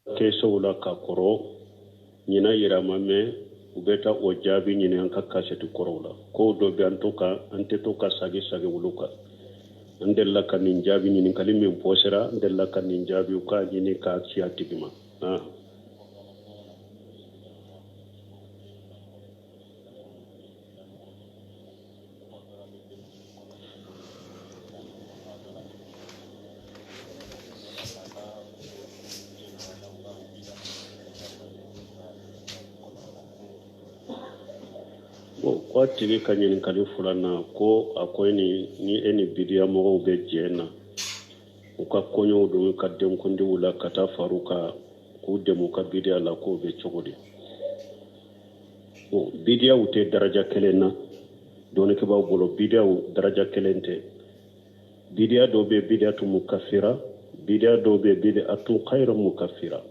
Kesow la ka kɔrɔ ɲinan yɛrɛ ma mɛn u bɛ taa o jaabi ɲini an ka kasɛti kɔrɔw la. Kow dɔ bɛ an to ka an tɛ to ka sagi sagi olu kan. An delila ka nin jaabi ɲininkali min pɔsera, an delila ka nin jaabi u k'a ɲini k'a ci a tigi ma. Bon, ko a tigi ka ɲininkali filanan ko a ko e ni ni e ni bidiya mɔgɔw bɛ jɛ na u ka kɔɲɔw don ka denkundiw la ka taa far'u kan k'u dɛmɛ u ka bidiya la, k'o bɛ cogo di? Bon, bidiyaw tɛ daraja kelen na dɔnnikɛbaaw bolo. Bidiyaw daraja kelen tɛ. Bidiya dɔw bɛ bidiyatu mukafira, bidiya dɔw bɛ bidiyatu khayru mukafira,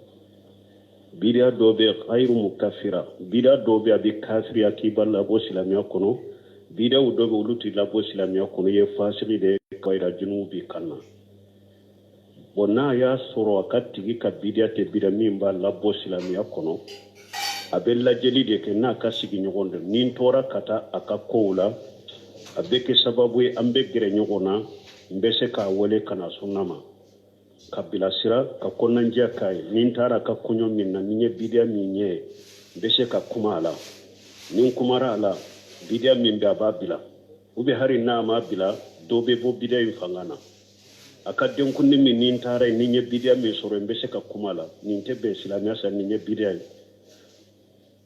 bidiya dɔw bɛ khayru mukafira, bidiya dɔw bɛ a bɛ kafiriya k'i b'a labɔ silamɛya kɔnɔ, bidiyaw dɔw bɛ olu t'i labɔ silamɛya kɔnɔ, i ye fasigi de ye, junubu b'i kan na. Bon, n'a y'a sɔrɔ a ka tigi ka bidiya tɛ bidiya min b'a labɔ silamɛya kɔnɔ, a bɛ lajɛli de kɛ n'a ka sigiɲɔgɔn dɔ. Ni n tora ka taa a ka kow la, a bɛ kɛ sababu ye an bɛ gɛrɛ ɲɔgɔn na, n bɛ se k'a wele ka na sunna ma, ka bilasira, ka kɔnɔnajɛya k'a ye. Ni n taara a ka kɔɲɔ min na, ni n ye bidiya min ye, n bɛ se ka kuma a la. Ni n kumara a la, bidiya min bɛ, a b'a bila, ou bien hali n'a m'a bila, dɔ bɛ bɔ bidiya in fanga na. A ka denkundi min ni n taara yen, ni n ye bidiya min sɔrɔ, n bɛ se ka kuma la, nin tɛ bɛn silamɛya sa, nin ye bidiya ye.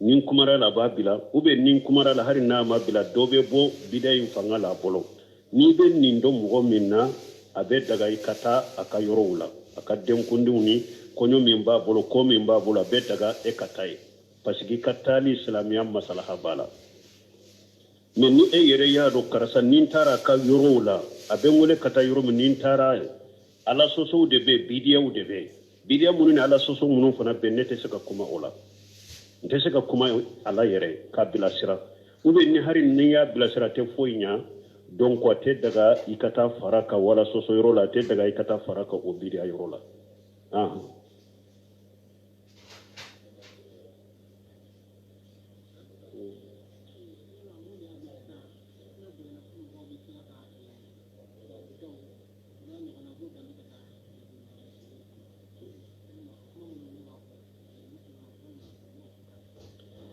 Ni n kumara la, a b'a bila, ou bien ni n kumara la, hali n'a ma bila, dɔ bɛ bɔ bidiya in fanga la a bolo. N'i bɛ nin dɔn mɔgɔ min na, a bɛ daga i ka taa a ka yɔrɔw la, a ka denkundiw ni kɔɲɔ min b'a bolo, ko min b'a bolo, a bɛ daga e ka taa yen, parce que i ka taali silamɛya masalaha b'a la. Mais ni e yɛrɛ y'a dɔn karisa, ni n taara a ka yɔrɔw la, a bɛ n wele ka taa yɔrɔ min, ni n taara yen, ala sɔsɔw de bɛ yen, bidiyaw de bɛ yen, bidiya minnu ni ala sɔsɔ minnu fana bɛ yen, ne tɛ se ka kuma o la, n tɛ se ka kuma a la yɛrɛ k'a bilasira, ou bien ni hari ni y'a bilasira, a tɛ foyi ɲa. Donc a tɛ daga i ka taa fara ka wala sɔsɔ yɔrɔ la, a tɛ daga i ka taa fara ka o bidiya yɔrɔ la.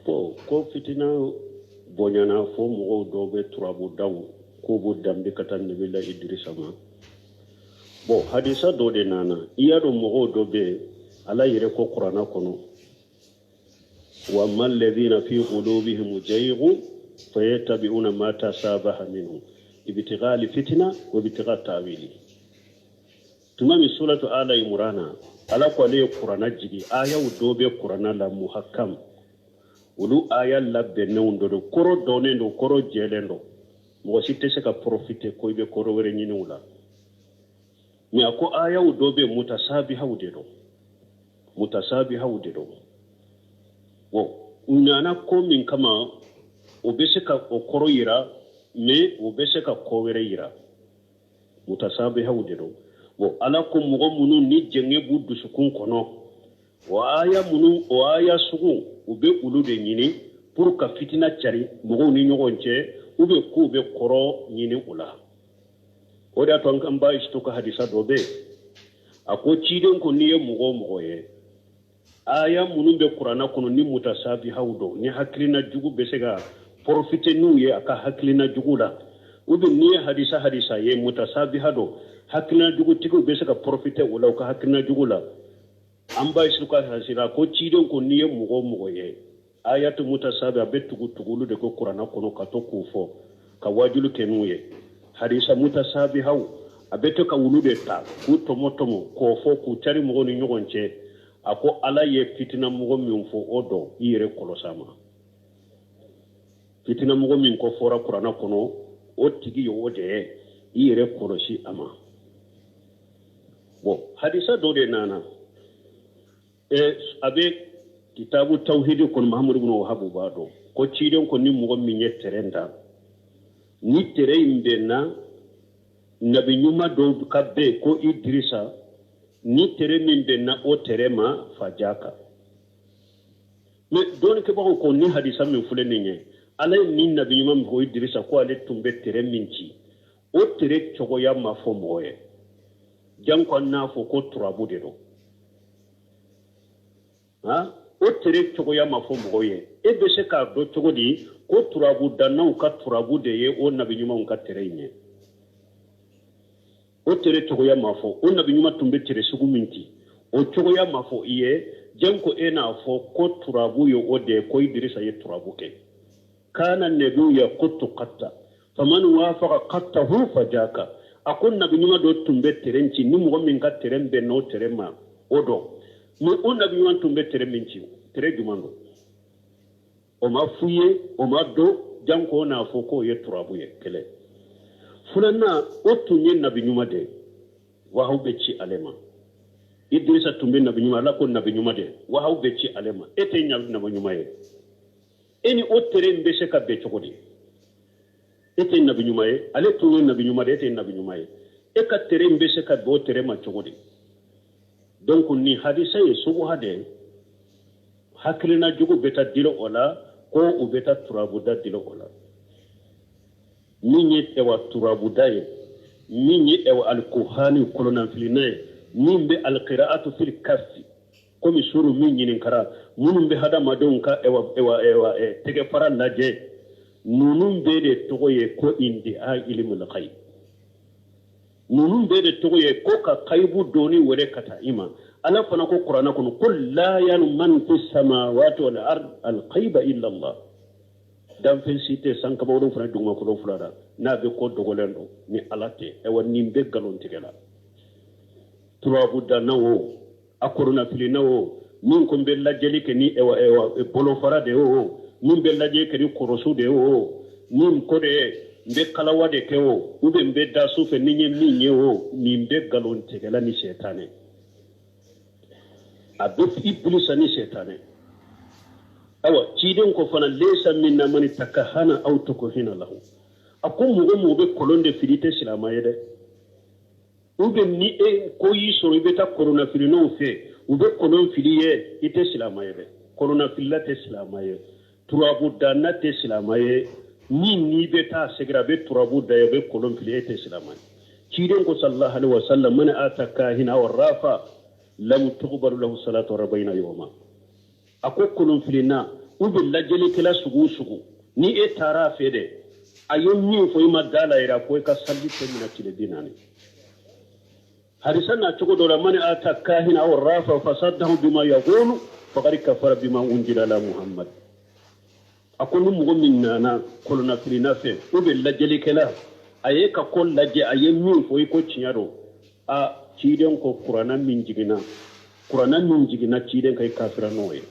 Bon, ko fitina bonyana fo mɔgɔw dɔw bɛ turabu daw k'o b'o danbe ka taa Nabila Idirisa ma. Bon, hadisa dɔ de nana. I y'a dɔn mɔgɔw dɔ bɛ yen, Ala yɛrɛ ko kuranna kɔnɔ: wa amma alladhina fi qulubihim jayghun fayattabi'una ma tasabaha minhu ibtigha al fitna wa ibtigha ta'wili. Tuma min suratu Ala Imurana, Ala ko ale ye kuranna jigi, ayaw dɔ bɛ kuranna la muhakkam, olu aya labɛnnenw dɔ don, kɔrɔ dɔnnen don, kɔrɔ jɛlen don, mɔgɔ si tɛ se ka profiter ko i bɛ kɔrɔ wɛrɛ ɲini u la. Mais a ko ayaw dɔ bɛ mutasabihaw de don, mutasabihaw de don. Bon, u nana ko min kama, o bɛ se ka o kɔrɔ yira, mais o bɛ se ka ko wɛrɛ yira, mutasabihaw de don. Bon, Ala ko mɔgɔ minnu ni jɛngɛ b'u dusukun kɔnɔ, o aya minnu, o aya sugu, u bɛ olu de ɲini pour ka fitina cari mɔgɔw ni ɲɔgɔn cɛ, u bɛ k'u bɛ kɔrɔ ɲini o la. O de y'a to an ba Aïcha ka hadisa dɔ bɛ yen, a ko ciden ko n'i ye mɔgɔ o mɔgɔ ye, aya minnu bɛ kuranna kɔnɔ ni mutasabihaw don, ni hakilina jugu bɛ se ka profiter n'u ye a ka hakilina jugu la, ou bien n'i ye hadisa ye mutasabiha don, hakilina jugutigiw bɛ se ka profiter o la u ka hakilina jugu la. An ba Aïcha ka hadisa la ko ciden ko n'i ye mɔgɔ o mɔgɔ ye ayatu mutasabi, a bɛ tugu tugulu de ko kuranna kɔnɔ ka to k'u fɔ ka wajulu kɛ n'u ye, hadisa mutasabihaw, a bɛ to ka wulu de ta k'u tɔmɔ tɔmɔ k'o fɔ k'u cari mɔgɔw ni ɲɔgɔn cɛ, a ko Ala ye fitina mɔgɔ min fɔ, o dɔn, i yɛrɛ kɔlɔsi a ma. Fitina mɔgɔ min ko fɔra kuranna kɔnɔ, o tigi ye o de ye, i yɛrɛ kɔlɔsi a ma. Bon, hadisa dɔ de nana, a bɛ kitabu tawhidi kɔnɔ, Mahamadu ibn Wahabu b'a dɔn ko ciden ko ni mɔgɔ min ye tɛrɛn ta, ni tɛrɛn in bɛnna nabi ɲuman dɔw ka bɛn ko Idirisa Ni tere min bɛnna o tere ma, fajaka. Mais dɔnnikɛbagaw ko ni hadisa min filɛ nin ye, Ala ye nin nabi ɲuman min fɔ Idirisa ko ale tun bɛ tere min ci, o tere cogoya ma fɔ mɔgɔ ye, janko an n'a fɔ ko turabu de don. Ha, o tere cogoya ma fɔ mɔgɔ ye, e bɛ se k'a dɔn cogo di ko turabu dannaw ka turabu de ye o nabi ɲumanw ka tere in ye? O tere cogoya ma fɔ, o nabi ɲuman tun bɛ tere sugu min ci, o cogoya ma fɔ i ye, janko e n'a fɔ ko turabu ye o de ye, ko Idirisa ye turabu kɛ. Kana nabiyu yakutu katta faman wafaqa kattahu fajaka. A ko nabi ɲuman dɔ tun bɛ tere ci, ni mɔgɔ min ka tere bɛnna o tere ma, o dɔn. Mais o nabi ɲuman tun bɛ tere min ci, tere jumɛn don? O ma f'u ye, o ma dɔn, janko n'a fɔ k'o ye turabu ye. Kɛlɛ filanan, o tun ye nabi ɲuman de ye, wahaw bɛ ci ale ma. Idirisa tun bɛ nabi ɲuman, Ala ko nabi ɲuman de, wahaw bɛ ci ale ma. E tɛ nabi ɲuman ye, e ni o tere in bɛ se ka bɛn cogo di? E tɛ nabi ɲuman ye, ale tun ye nabi ɲuman de, e tɛ nabi ɲuman ye, e ka tere in bɛ se ka bɛn o tere ma cogo di? Donc nin hadisa ye subuha de ye, hakilina jugu bɛ taa dila o la, ko u bɛ taa turabuda dila o la. Min ye ɛwa turabuda ye, min ye ɛwa alikuhani kolonafilina ye, min bɛ alikiraatu fil kafi, komi suru min ɲininkara, minnu bɛ hadamadenw ka ɛwa ɛwa ɛwa tɛgɛfara lajɛ, ninnu bɛɛ de tɔgɔ ye ko indi'a ilimul ghaib. Ninnu bɛɛ de tɔgɔ ye ko ka kayibu dɔɔni wele ka taa i ma. Ala fana ko kuranɛ kɔnɔ ko la ya'lamu man fi samawati wal ard al ghaiba illa Allah. Danfɛn si tɛ sankaba wolonfila dugumakolo fila la n'a bɛ ko dogolen don ni Ala tɛ. Ayiwa, nin bɛ nkalon tigɛ la. Turabu danna o, a koronafilina o, min ko n bɛ lajɛli kɛ ni ɛwa ɛwa bolofara de ye o, min bɛ lajɛli kɛ ni kɔrɔsu de ye o, min ko de ye n bɛ kalawa de kɛ o, ou bien n bɛ da su fɛ ni n ye min ye o, nin bɛ nkalon tigɛla ni sɛtanɛ, a bɛ ibilisa ni sɛtanɛ. Ayiwa, ciden ko fana lesa minna mani takahana aw tukuhina lahu. A ko mɔgɔ mɔgɔ bɛ kolon de fili, tɛ silamɛ ye dɛ. Ou bien ni e ko y'i sɔrɔ, i bɛ taa kolonnafilinaw fɛ, u bɛ kolon fili ye, i tɛ silamɛ ye dɛ. Kolonnafilila tɛ silamɛ ye, turabu danna tɛ silamɛ ye. Ni n'i bɛ taa sɛgɛrɛ, a bɛ turabu da ye, a bɛ kolon fili, e tɛ silamɛ ye. Ciden ko sallallahu alaihi wa sallam, man ata kahina aw rafa lam tuqbalu lahu salatu arba'ina yawma. A ko kolonfilinna u bɛ lajɛlikɛla sugu o sugu, ni e taara a fɛ dɛ, a ye min fɔ i ma da la yɛrɛ, a ko i ka salli tɛ minɛ tile 40. Hadisa na cogo dɔ la, man ata kahina aw rafa fasaddahu bima yaqulu faqad kafara bima unzila ala Muhammad. A ko ni mɔgɔ min nana kolonnafilina fɛ u bɛ lajɛlikɛla, a ye ka ko lajɛ, a ye min fɔ i ko tiɲɛ don, a ciden ko kuranna min jiginna, kuranna min jiginna ciden ka, i kafira n'o ye,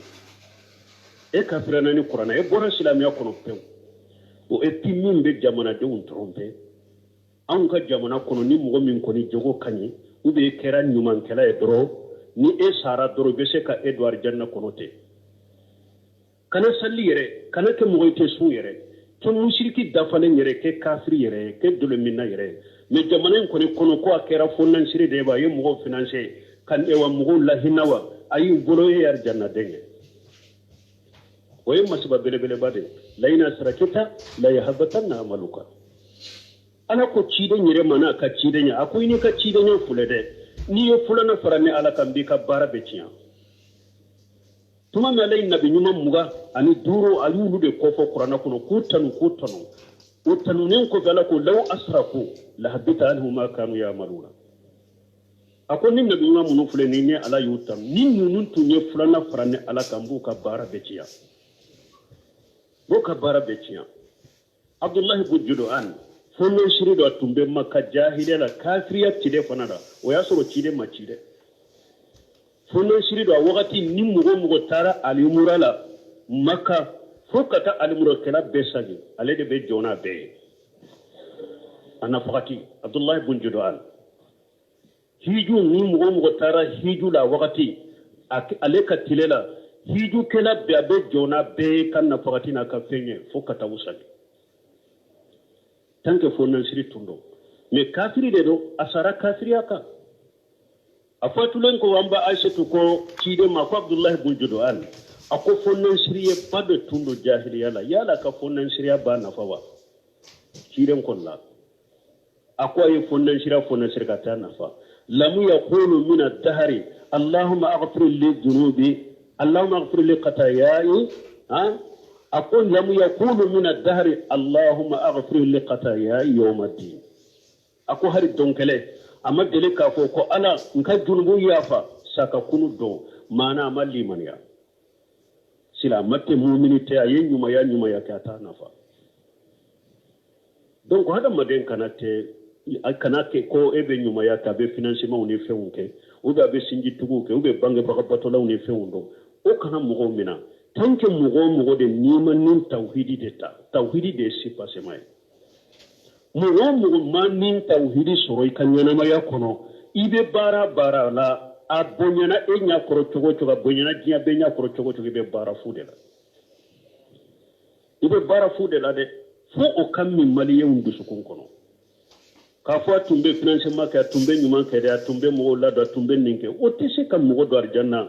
e kafira na ni kuranna, e bɔra silamɛya kɔnɔ pewu. O et puis min bɛ jamanadenw tromper anw ka jamana kɔnɔ, ni mɔgɔ min kɔni jogo ka ɲi, ou bien e kɛra ɲumankɛla ye dɔrɔn, ni e sara dɔrɔn, i bɛ se ka e don arijanna kɔnɔ ten. Kana sali yɛrɛ, kana kɛ mɔgɔ i tɛ sun yɛrɛ, kɛ musiriki dafalen yɛrɛ, kɛ kafiri yɛrɛ, kɛ dolominna yɛrɛ. Mais jamana in kɔni kɔnɔ, ko a kɛra fo nansiri de ye, a ye mɔgɔw financer ka ewa mɔgɔw lahinɛ wa, a y'u bolo e ye arijannaden ye. O ye masiba belebeleba de ye. Layina sarakita la yahabatanna amaluka. Ala ko ciden yɛrɛ ma n'a ka ciden ye, a ko i n'i ka cidenya filɛ dɛ, n'i ye filanan fara ni Ala kan, b'i ka baara bɛ tiɲɛ. Tuma min Ala ye nabi ɲuman 25, a y'olu de kɔfɔ kuranɛ kɔnɔ k'u tanu, k'u tanu, o tanunen kɔfɛ, Ala ko law asraku lahabita anhum ma kanu yamaluna. A ko ni nabi ɲuman minnu filɛ nin ye, Ala y'u tanu, ni ninnu tun ye filanan fara ni Ala kan, b'u ka baara bɛɛ tiɲɛ, b'u ka baara bɛɛ tiɲɛ. Abdulahi bun Judu'an, fo nansiri dɔ tun bɛ Maka jahiliya la, kafiriya tile fana la, o y'a sɔrɔ ciden ma ci dɛ. Fo nansiri dɔ, a wagati ni mɔgɔ mɔgɔ taara alimura la Maka, fo ka taa alimurakɛla bɛɛ sagi, ale de bɛ jɔ n'a bɛɛ ye a nafagati. Abdulahi bun Judu'an, hiju ni mɔgɔ mɔgɔ taara hiju la wagati ale ka tile la, hijukɛla bɛɛ, a bɛ jɔ n'a bɛɛ ye ka nafagati n'a ka fɛn ye fo ka taa u sagi, tant que fo nansiri tun don. Mais kafiri de don, a sara kafiriya kan. A fatulen ko an ba Aisatu ko ciden ma ko Abdullahi bun Judu'an, a ko fɔnansiriyeba de tun don jahiliya la, yala ka fɔnansiriya b'a nafa wa? Ciden ko la, a ko a ye fɔnansiriya fɔnansiri ka taa nafa. Lamu yakulu min ad-dahri allahumma aghfir li dhunubi allahumma aghfir li qatayayi, ha, a ko lamu yakulu min ad-dahri allahumma aghfir li qatayayi yawm ad-din. A ko hari don kɛlɛ a ma deli k'a fɔ ko ala n ka junubu yafa saka kunu don, maana a ma limaniya silama tɛ mumini tɛ, a ye ɲumanya ɲumanya kɛ a t'a nafa. Donc hadamaden kana tɛ a kana kɛ ko e bɛ ɲumanya kɛ, a bɛ financement ni fɛnw kɛ, ou bien a bɛ sinjituguw kɛ, ou bien bangebaga batolaw ni fɛnw dɔn, o kana mɔgɔw minɛ. Tant que mɔgɔ o mɔgɔ de n'i ma ni tawhidi de ta, tawhidi de ye sipasema ye. Mɔgɔ o mɔgɔ ma ni tawhidi sɔrɔ i ka ɲɛnamaya kɔnɔ, i bɛ baara baara la, a bonyana e ɲɛ kɔrɔ cogo o cogo, a bonyana diɲɛ bɛɛ ɲɛ kɔrɔ cogo o cogo, i bɛ baara fu de la. I bɛ baara fu de la dɛ, fo o ka min maliyɛnw dusukun kɔnɔ. K'a fɔ a tun bɛ financement kɛ, a tun bɛ ɲuman kɛ dɛ, a tun bɛ mɔgɔw ladon, a tun bɛ nin kɛ, o tɛ se ka mɔgɔ don arijanna.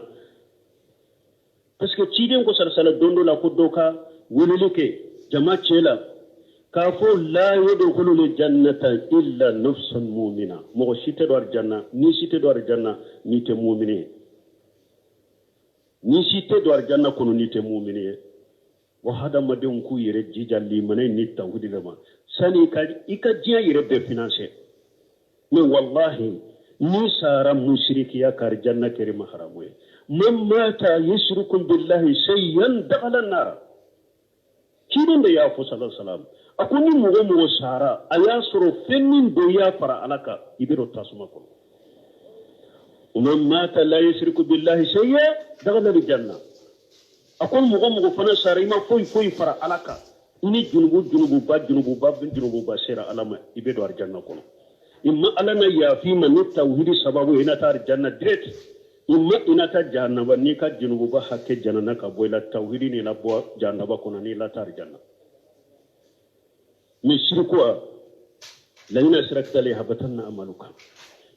Parce que ciden ko salasala don dɔ la ko dɔ ka weleli kɛ jama cɛ la k'a fɔ la yadkhulul jannata illa nafsun mu'mina, mɔgɔ si tɛ don arijanna, ni si tɛ don arijanna n'i tɛ mumini ye, ni si tɛ don arijanna kɔnɔ n'i tɛ mumini ye. Wa hadamadenw k'u yɛrɛ jija limanɛ ni tawhidi de ma sani i ka diɲɛ yɛrɛ bɛɛ financer. Mais wallahi ni sara musirikiya ka arijanna kɛra ma haramu ye. Man mata yushriku billahi shay'an dakhala an-nar. Ciden de y'a fɔ sallallahu alaihi wasallam, a ko ni mɔgɔ mɔgɔ sara a y'a sɔrɔ fɛn min dɔ y'a fara Ala kan, i bɛ don tasuma kɔnɔ. Man mata la yushriku billahi shay'an dakhala al-janna. A ko mɔgɔ mɔgɔ fana sara i ma foyi foyi fara Ala kan, ni junubu junububa junububa junububa sera Ala ma, i bɛ don arijanna kɔnɔ. I ma Ala na yafi ma ni tawhidi sababu ye, i na taa arijanna direct. I ma i na taa jahannaba, n'i ka junububa hakɛ janana ka bɔ i la, tawhidi n'i labɔ jahannaba kɔnɔ, n'i la taa arijanna. Mais shirku la in ashrakta la yahbatanna amaluka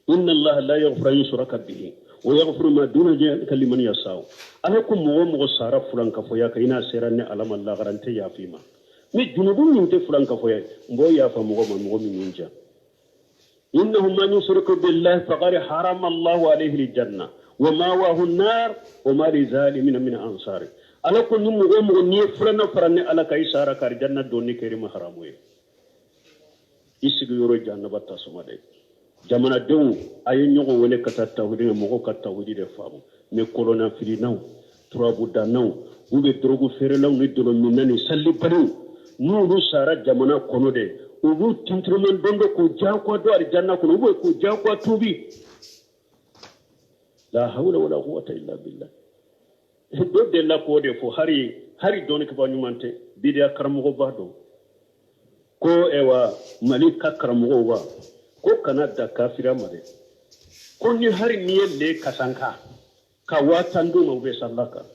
inna Allaha la yaghfiru an yushraka bihi wa yaghfiru ma duna dhalika liman yasha'u. Ala ko mɔgɔ o mɔgɔ sara fulankafoya kan, i n'a sera ne Ala ma lahara, n tɛ yafa i ma. Mais junubu min tɛ fulankafoya ye, n b'o yafa mɔgɔ ma, mɔgɔ min y'o diya. Innahu man yushriku billahi faqad harama Allahu alayhi al-janna wa ma'wahu an-nar wa ma lizalimina min ansar. Ala ko ni mɔgɔ o mɔgɔ n'i ye filanan fara ne Ala kan, i sara ka arijanna donni kɛra i ma haramu ye. I sigiyɔrɔ jahannaba tasuma de. Jamanadenw a ye ɲɔgɔn wele ka taa tawhidi, mɔgɔw ka tawhidi de faamu. Mais kɔlɔnafilinaw, turabudannaw, u bɛ dɔrɔgu feerelaw ni dɔlɔminna ni salibaliw, n'olu sara jamana kɔnɔ de, u b'u tintiruman don dɔ k'u diyagoya don arijanna kɔnɔ, u bɛ k'u diyagoya tuubi. La hawla wala quwwata illa billah. Dɔ delila k'o de fɔ, hari dɔnnikɛbaa ɲuman tɛ, bidiya karamɔgɔba don. Ko ɛwa Mali ka karamɔgɔw wa, ko kana da kafira ma dɛ. Ko ni hari n'i ye le kasanka ka 10,000 d'u ma, u bɛ salila kan.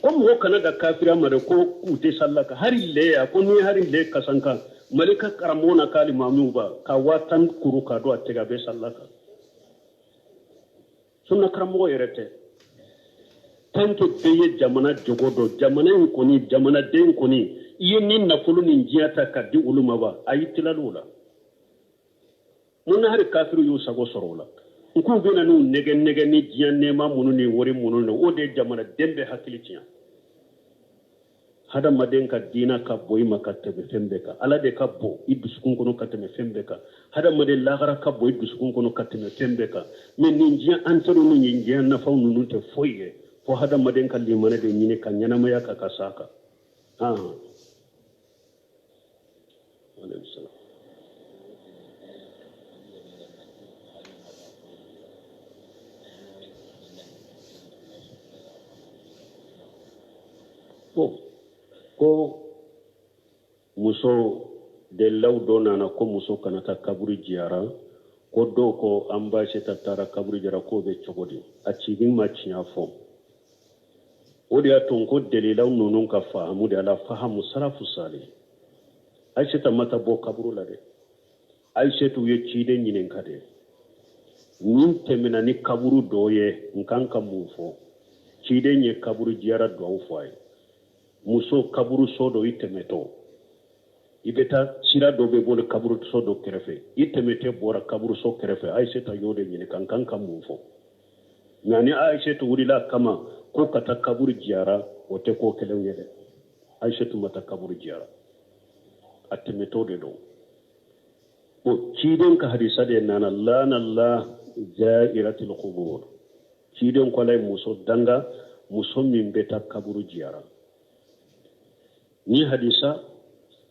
Ko mɔgɔ kana da kafira ma dɛ, ko u tɛ salila kan. Hari le ya, ko ni hari le kasanka Mali ka karamɔgɔ na k'ale maamiw ba ka 10,000 kuru ka don a tɛgɛ, a bɛ salila kan. Sunna karamɔgɔ yɛrɛ tɛ. Tant que bɛɛ ye jamana jogo dɔn, jamana in kɔni, jamanaden kɔni, i ye ni nafolo ni diɲɛ ta ka di olu ma wa, a y'i tilali o la. Mun na hali kafiriw y'u sago sɔrɔ o la? N k'u bɛ na n'u nɛgɛ nɛgɛ ni diɲɛ nɛɛma minnu ni wari minnu ni, o de ye jamanaden bɛɛ hakili tiɲɛ. Hadamaden ka diinɛ ka bon i ma ka tɛmɛ fɛn bɛɛ kan. Ala de ka bon i dusukun kɔnɔ ka tɛmɛ fɛn bɛɛ kan. Hadamaden lahara ka bon i dusukun kɔnɔ ka tɛmɛ fɛn bɛɛ kan. Mais nin diɲɛ antɛriw ni nin diɲɛ nafaw ninnu tɛ foyi ye. Fo hadamaden ka limanɛ de ɲini ka ɲɛnamaya ka ka s'a kan. Alayhi salam. Bon, ko muso delilaw dɔ nana ko muso kana taa kaburu jiyara, ko dɔw ko an ba Seta taara kaburu jiyara, k'o bɛ cogo di? A ciden ma tiɲɛ fɔ. O de y'a to n ko delilaw ninnu ka fahamu de ala fahamu salafu sali. Ayiseta ma taa bɔ kaburu la dɛ. Ayisetu ye ciden ɲininka de. Ni n tɛmɛna ni kaburu dɔ ye, n kan ka mun fɔ? Ciden ye kaburu jiyara duwawu fɔ a ye. Muso, kaburuso dɔ i tɛmɛtɔ, i bɛ taa sira dɔ bɛ bolo kaburuso dɔ kɛrɛfɛ, i tɛmɛtɔ bɔra kaburuso kɛrɛfɛ, Ayiseta y'o de ɲininka, n kan ka mun fɔ? Nka ni Ayiseta wulila a kama ko ka taa kaburu jiyara, o tɛ ko kelen ye dɛ. Ayiseta ma taa kaburu jiyara, a tɛmɛtɔ de don. O ciden ka hadisa de nana, lanallah zairatil qubur. Ciden ko ala ye muso danga, muso min bɛ taa kaburu jiyara. Ni hadisa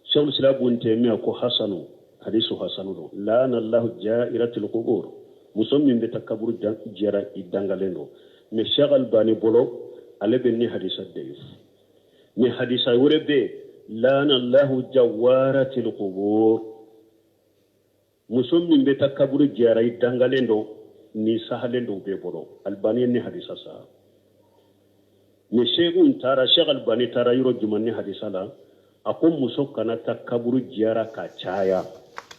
sheikhul islam ibn taymiya ko hasanu, hadisu hasanu don. Lanallahu jairatil qubur, muso min bɛ taa kaburu jiyara, i dangalen don. Mais Sheikh Albani bolo, ale bɛ ni hadisa dayif. Mais hadisa wɛrɛ bɛ yen, lanallahu jawaratil qubur, muso min bɛ taa kaburu jiyara, i dangalen don. Ni sahalen don bɛɛ bolo, Albani ye ni hadisa saha. Mais seku taara, Sheikh Albani taara yɔrɔ jumɛn ni hadisa la? A ko muso kana taa kaburu jiyara ka caya,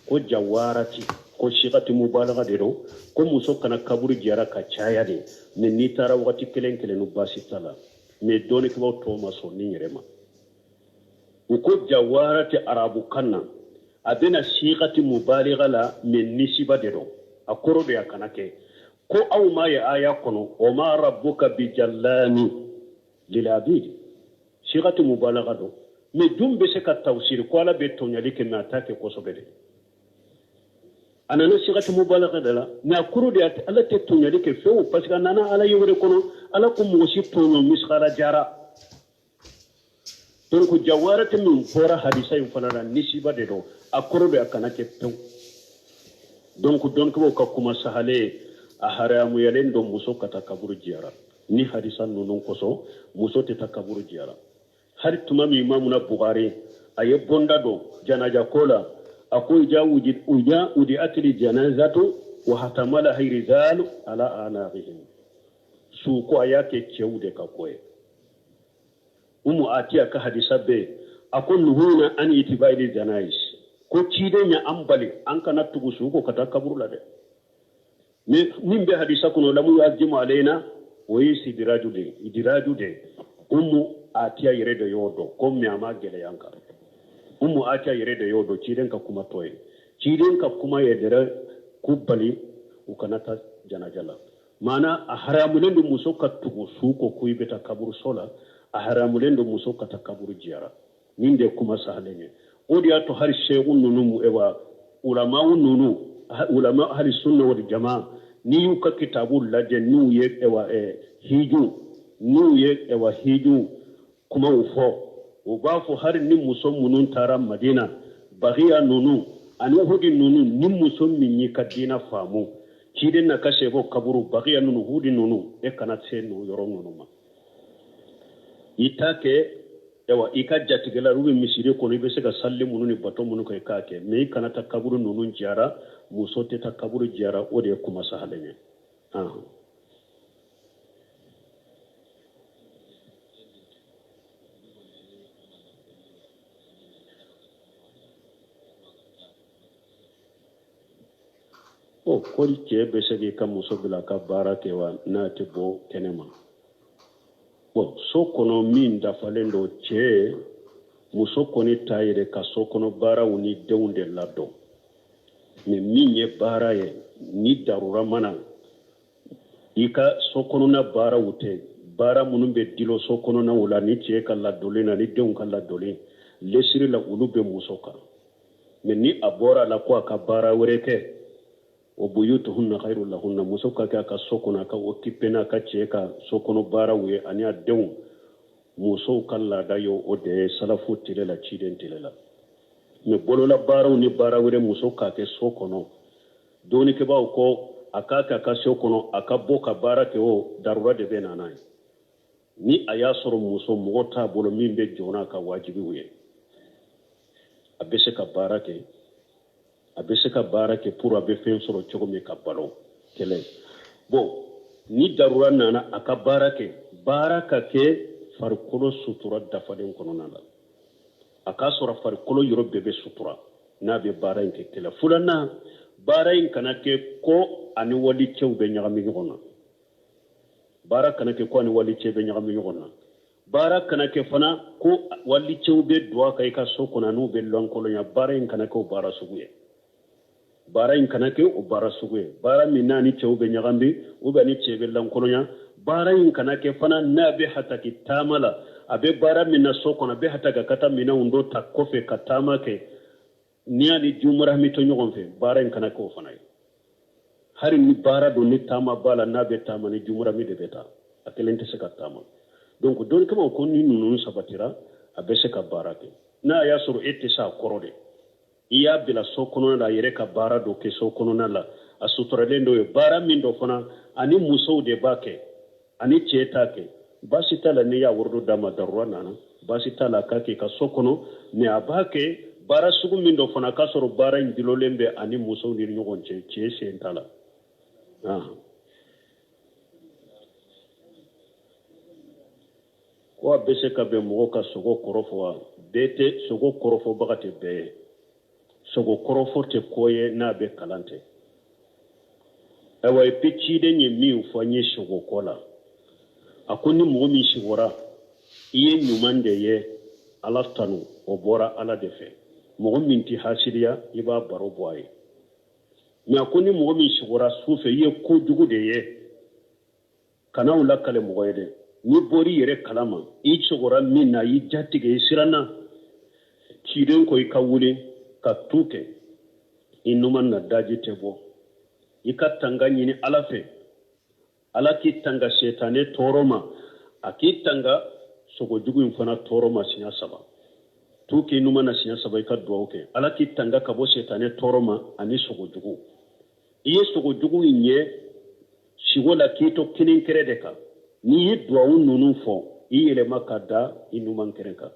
ko jawarati, ko sigati mubalaga de don, ko muso kana kaburu jiyara ka caya de. Mais n'i taara wagati kelen kelen nu, baasi t'a la. Mais dɔnnikɛlaw tɔw ma sɔn ni yɛrɛ ma. U ko jawarati arabukan na, a bɛna sigati mubalaga la, mais nisiba de don, a kɔrɔ de a kana kɛ. Ko aw ma ye aya kɔnɔ, o ma rabbuka bijallami lilabidi, sigati mubalaga don. Mais jun bɛ se ka tafsiri ko Ala bɛ tɔɲali kɛ, mais a t'a kɛ kosɛbɛ de. A nana sigati mubalaga de la, mais a kɔrɔ de Ala tɛ tɔɲali kɛ fewu, parce que a nana ala ye wɛrɛ kɔnɔ, Ala ko mɔgɔ si tɔɲɔ misikala jara. Donc jawarati min fɔra hadisa in fana la, nisiba de don, a kɔrɔ de a kana kɛ pewu. Donc dɔnnikɛlaw ka kuma sahalen ye, a haramuyalen don muso ka taa kaburu jiyara. Ni hadisa ninnu kosɔn, muso tɛ taa kaburu jiyara. Hali tuma min Imamuna Bukhari a ye bonda don janaja ko la, a ko ija wudi'atili janazatu wa hatamala rijal ala anaqihim, su ko a y'a kɛ cɛw de ka ko ye. Umu Atiya ka hadisa bɛ, a ko nuhuna an itibaili janais, ko ciden ya an bali an kana tugu su ko ka taa kaburu la dɛ. Min bɛ hadisa kɔnɔ, lamu yu'azzimu alaina, o ye sidiraju de, idiraju de. Umu Atiya yɛrɛ de y'o dɔn ko mɛ a ma gɛlɛya an kan. Umu Atiya yɛrɛ de y'o dɔn, ciden ka kuma tɔ ye, ciden ka kuma ye dɛrɛ k'u bali u kana taa janaja la. Maana a haramulen don muso ka tugu su ko ko i bɛ taa kaburuso la, a haramulen don muso ka taa kaburu jiyara. Nin de ye kuma sahalen ye. O de y'a to hali seku ninnu, ewa ulamaw ninnu, ulama hali sunna wal jamaa, n'i y'u ka kitabu lajɛ, n'u ye ewa hiju, n'u ye ewa hiju kumaw fɔ, u b'a fɔ hali ni muso minnu taara Madina, Bagiya ninnu ani Hudi ninnu, ni muso min y'i ka diina faamu, ciden na ka sebo kaburu Bagiya ninnu, Hudi ninnu, e kana se n'o yɔrɔ ninnu ma. I t'a kɛ ewa i ka jatigɛla u bɛ misiri kɔnɔ, i bɛ se ka salli minnu ni bato minnu kɛ, i k'a kɛ, mais i kana taa kaburu ninnu jiyara. Muso tɛ taa kaburu jiyara, o de ye kuma sahalen ye. O ko cɛ bɛ se k'i ka muso bila ka baara kɛ wa, n'a tɛ bɔ kɛnɛ ma? Bon, so kɔnɔ min dafalen don, cɛ muso kɔni t'a yɛrɛ ka so kɔnɔ baaraw ni denw de ladon. Mais min ye baara ye, ni darura mana i ka so kɔnɔna baaraw tɛ, baara minnu bɛ dilo so kɔnɔnaw la, ni cɛ ka ladonni na, ni denw ka ladonni lesiri la, olu bɛ muso kan. Mais ni a bɔra a la ko a ka baara wɛrɛ kɛ, o buyutuhunna khairu lahunna, muso ka kɛ a ka so kɔnɔ, a ka occupé n'a ka cɛ ka so kɔnɔ baaraw ye ani a denw. Musow ka laada ye o de ye salafu tile la, ciden tile la. Mais bolola baaraw ni baara wɛrɛ, muso k'a kɛ so kɔnɔ, dɔnnikɛbaaw ko a k'a kɛ a ka so kɔnɔ, a ka bɔ ka baara kɛ, o darura de bɛ na n'a ye. Ni a y'a sɔrɔ muso mɔgɔ t'a bolo min bɛ jɔ n'a ka wajibiw ye, a bɛ se ka baara kɛ, a bɛ se ka baara kɛ pour a bɛ fɛn sɔrɔ cogo min ka balo kɛlɛ. Bon, ni darura nana, a ka baara kɛ, baara ka kɛ farikolo sutura dafalen kɔnɔna la, a k'a sɔrɔ farikolo yɔrɔ bɛɛ bɛ sutura n'a bɛ baara in kɛ. Kɛlɛ filanan, Baara in kana kɛ ko ani walicɛw bɛ ɲagami ɲɔgɔn na. Baara kana kɛ ko ani walicɛ bɛ ɲagami ɲɔgɔn na. Baara kana kɛ fana ko walicɛw bɛ don a kan i ka so kɔnɔ n'u bɛ lankolonya. Baara in kana kɛ o baara sugu ye. Baara in kana kɛ o baara sugu ye. Baara min n'a ni cɛw bɛ ɲagami ou bien ni cɛ bɛ lankolonya. Baara in kana kɛ fana n'a bɛ hataki taama la. A bɛ baara min na so kɔnɔ, a bɛ hataki ka taa minɛnw dɔ ta kɔfɛ ka taama kɛ. N'i y'a ni jumurahami to ɲɔgɔn fɛ, baara in kana kɛ o fana ye. Hali ni baara don ni taama b'a la, n'a bɛ taama ni jumurahami de bɛ taa, a kelen tɛ se ka taama. Donc dɔnnikɛbaaw ko ni ninnu sabatira, a bɛ se ka baara kɛ. N'a y'a sɔrɔ e tɛ se a kɔrɔ de, i y'a bila so kɔnɔna la, a yɛrɛ ka baara dɔ kɛ so kɔnɔna la, a suturalen dɔ ye baara min dɔ fana, ani musow de b'a kɛ, ani cɛ t'a kɛ, baasi t'a la. N'i y'a wari dɔ d'a ma, darura nana, baasi t'a la, a k'a kɛ ka so kɔnɔ. Mais a b'a kɛ baara sugu min dɔ fana, k'a sɔrɔ baara in dulolen bɛ ani musow ni ɲɔgɔn cɛ, cɛ sen t'a la. Ko a bɛ se ka bɛn mɔgɔ ka sogo kɔrɔfɔ wa? Bɛɛ tɛ sogo kɔrɔfɔbaga tɛ bɛɛ ye. Sogo kɔrɔfɔ tɛ ko ye n'a bɛ kalan tɛ. Ayiwa, et puis ciden ye min fɔ an ye sogo ko la, a ko ni mɔgɔ min sugora, i ye ɲuman de ye, Ala tanu, o bɔra Ala de fɛ. Mɔgɔ min tɛ hasiriya, i b'a baro bɔ a ye. Mais a ko ni mɔgɔ min sugora su fɛ, i ye kojugu de ye, kana o lakale mɔgɔ ye dɛ. N'i bɔr'i yɛrɛ kalama, i sugora min na, i jatigɛ, i siranna, ciden ko i ka wuli ka tu kɛ i numan na, daji tɛ bɔ. I ka tanga ɲini Ala fɛ, Ala k'i tanga setanɛ tɔɔrɔ ma, a k'i tanga sogojugu in fana tɔɔrɔ ma siɲɛ 3. Tu k'i numan na siɲɛ 3, i ka duwawu kɛ, Ala k'i tanga ka bɔ setanɛ tɔɔrɔ ma ani sogojugu. I ye sogojugu in ye sigo la k'i to kininkɛrɛ de kan, n'i ye duwawu ninnu fɔ, i yɛlɛma ka da i numankɛrɛ kan.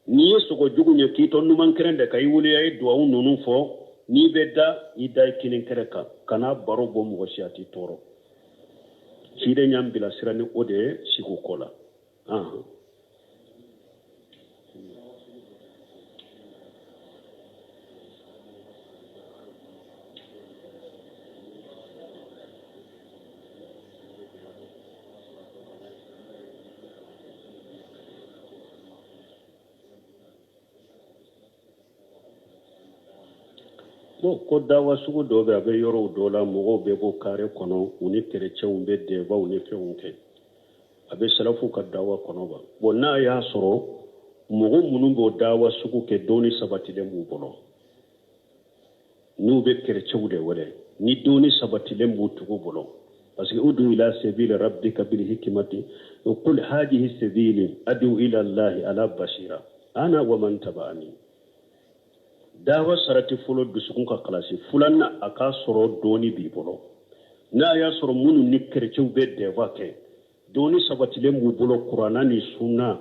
N'i ye sogojugu ye k'i to numankɛrɛ de kan, i wuli i ye duwawu ninnu fɔ, n'i bɛ da, i da i kininkɛrɛ kan, kana baro bɔ mɔgɔ si, a t'i tɔɔrɔ. Ciden y'an bilasira ni o de ye sigo ko la. Bon, ko dawa sugu dɔ bɛ, a bɛ yɔrɔw dɔ la, mɔgɔw bɛ bɔ kare kɔnɔ, u ni kerecɛnw bɛ dɛbaw ni fɛnw kɛ, a bɛ salafu ka dawa kɔnɔ wa? Bon, n'a y'a sɔrɔ mɔgɔ minnu b'o dawa sugu kɛ, dɔnni sabatilen b'u bolo, n'u bɛ kerecɛnw de wele, ni dɔnni sabatilen b'u tugu bolo, parce que udu ila sabili rabbika bil hikmati wa qul hadhihi sabili adu ila allahi ala basira ana wa man taba'ani. Dawa sarati fɔlɔ, dusukun ka kalasi. Filanan, a k'a sɔrɔ dɔɔni b'i bolo. N'a y'a sɔrɔ minnu ni kerecɛnw bɛ dɛba kɛ, dɔɔni sabatilen b'u bolo kuranna ni sunna,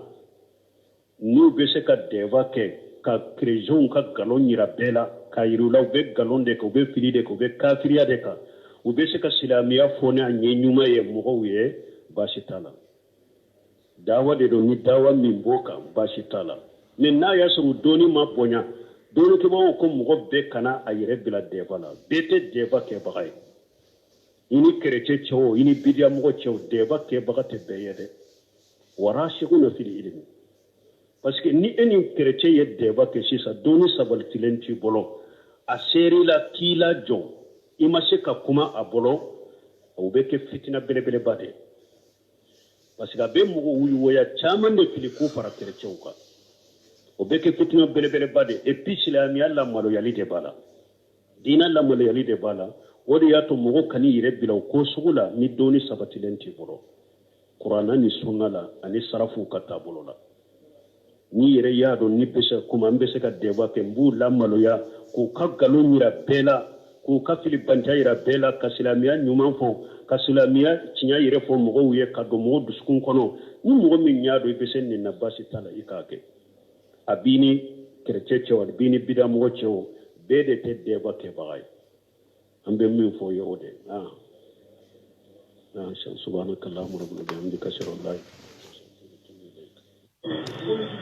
n'u bɛ se ka dɛba kɛ ka kerecɛnw ka nkalon yira bɛɛ la, k'a yira u la u bɛ nkalon de kan, u bɛ fili de kan, u bɛ kafiriya de kan, u bɛ se ka silamɛya fɔ n'a ɲɛ ɲuman ye mɔgɔw ye, baasi t'a la. Dawa de don, ni dawa min b'o kan, baasi t'a la. Mais n'a y'a sɔrɔ dɔɔni ma bonya, dɔɔnikɛbagaw ko mɔgɔ bɛɛ kana a yɛrɛ bila dɛba la, bɛɛ tɛ dɛba kɛbaga ye. I ni kerecɛ cɛ o, i ni bidiyamɔgɔ cɛ o, dɛba kɛbaga tɛ bɛɛ ye dɛ. Warasiguna fil ilmi. Parce que ni e ni kerecɛ ye dɛba kɛ sisan, dɔɔni sabatilen t'i bolo, a ser'i la k'i lajɔ, i ma se ka kuma a bolo, o bɛ kɛ fitina belebeleba de ye. Parce que a bɛ mɔgɔ wuyuwaya caman de fili k'u fara kerecɛw kan, o bɛ kɛ fitina belebeleba de. Et puis silamɛya lamaloyali de b'a la, diinɛ lamaloyali de b'a la. O de y'a to mɔgɔ kan'i yɛrɛ bila o ko sugu la ni dɔnni sabatilen t'i bolo kuranna ni sunna la ani sarafuw ka taabolo la. N'i yɛrɛ y'a dɔn ni bɛ se ka kuma, n bɛ se ka dɛba kɛ, n b'u lamaloya k'u ka nkalon yira bɛɛ la, k'u ka filibanciya yira bɛɛ la, ka silamɛya ɲuman fɔ, ka silamɛya tiɲɛ yɛrɛ fɔ mɔgɔw ye, ka don mɔgɔw dusukun kɔnɔ. Ni mɔgɔ min y'a dɔn i bɛ se nin na, baasi t'a la, i k'a kɛ. A b'i ni kerecɛ cɛ o, a b'i ni bidamɔgɔ cɛ o, bɛɛ de tɛ dɛba kɛbaga ye. An bɛ min fɔ ye o de ye. Subhanakallahumma rabbana bihamdika ashhadu an la ilaha illa anta.